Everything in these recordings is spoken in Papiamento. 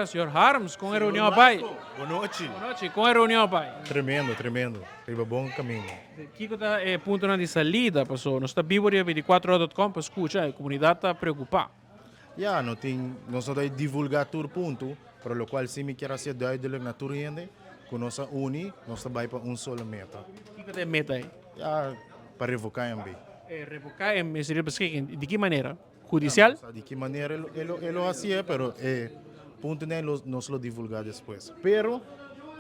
Señor Harms, con e reunion a bay? Bon nochi. Bon nochi, con e reunion a bay? Tremendo, tremendo. Riba bon camino. Kico ta e puntonan di salida? Paso nos ta bibo riba 24ora.com pa scucha, e comunidad ta preocupa. Ja, no tin, nos no ta divulga tur punto, pero locual si mi kier hacia duidelijk na tur hende, cu nos a uni, nos ta bay pa un solo meta. Kico ta e meta ey? Ja, pa revoca MB. E revoca e ministerio di beschikking, di ki manera? Hudisial? No sa di ki manera e lo hasié, pero e puntonan nos lo divulgá despues. Pero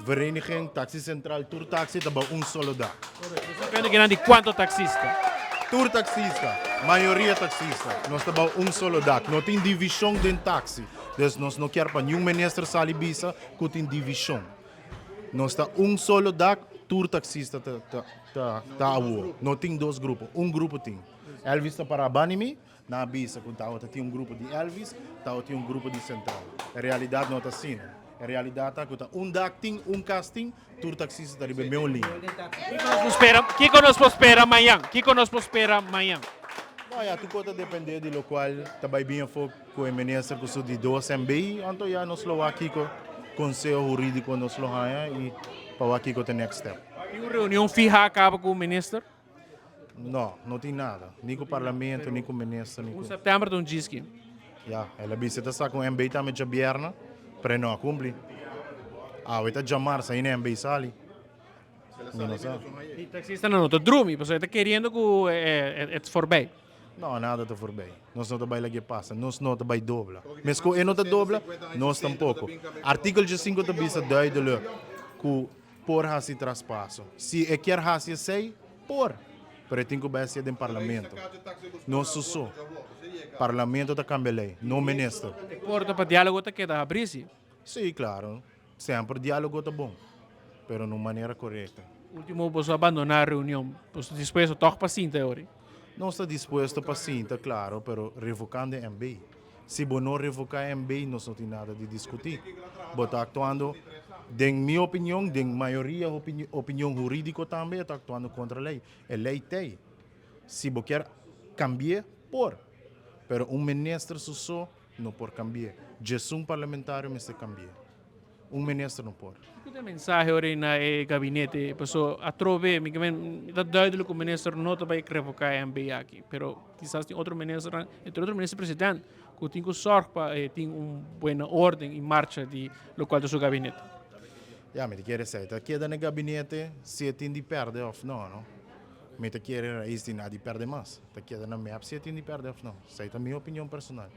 Vereniging Taxi Central, tur taxi ta bou un solo dak. Nos ta pende kinan di kuantu taksista? Tur taksista, mayoria taksista, nos ta bou un solo dak. No tin divishon den taxi. Dus nos no kier pa niun minister sali bisa ku tin divishon. Nos ta un solo dak, tur taksista ta awor. No tin dos grupo, un grupo tin. Elvis ta para bani mi, nan a bisa ku tabata tin un grupo di Elvis, tabata tin un grupo di Central. E realidat no ta asina. E realidat ta ku ta un dak tin, un kas tin, tur taksista ta riba e meun liña. Kiko nos por spera, kiko nos por spera mañan? Kiko nos por spera mañan? No, ya tur kos ta depende di lokual ta bai bin afó ku e minister ku su di dos MB, anto ya nos lo wak kiko konseho hurídiko nos lo haña i pa wak kiko ta e next step. Tin un reunion fiha kaba ku minister? No, no tin nada. Ni ku parlamento, ni ku minister, ni ku. Un september ta un djiski. Ya, el a bisa e ta saka un MB tambe djabièrnè, pero e no a kumpli. Awe ta djamars, ainda e MB sali. Mi no sa. E taksistanan no ta drumi, pasobra e ta keriendo ku e ta forbij. No, nada ta forbij. Nos no ta bai lag'e pasa. Nos no ta bai dobla. Meskos e no ta dobla, nos tampoko. Artíkulo djesinku ta bisa duidelijk ku. Por hasi traspaso. Si e kier hasi esei, por. Pero e tin ku bai hasié den parlamento. No su so. Parlamento ta kambia lei, no minister. E porta pa dialogo ta keda habrí, si? Sí, klaro. Semper dialogo ta bon, pero na un manera korekto. Ultimo boso a bandoná reunion. Boso ta dispuesto tòg pa sinta e ora? Nos ta dispuesto pa sinta, klaro, pero revokando e MB. Si bo no revoká MB nos no tin nada di diskutí. Bo ta aktuando, den mi opinion, den mayoria opinion hurídiko tambe, e ta aktuando kontra lei. E lei t'ei. Si bo kier kambi'é, por. Pero un minister su so no por kambi'é. Djesun parlamentario mester kambi'é. Un minister no por. Kiko ta e mensahe ora na e gabinete? Paso atrobe mi ke men ta duidelijk ku minister no ta bai revoká e MB aki, pero kisas tin otro ministernan, entre otro minister president, ku tin ku sòrg pa e tin un buena orden i marcha di lokual ta su gabinete. Ya, mi ta kere esei ta keda na e gabinete si e tin di pèrdè òf no, no. Mi ta kere rais di na di pèrdè mas. Ta keda na mep si e tin di pèrdè òf no. Esei ta mi opinion personal.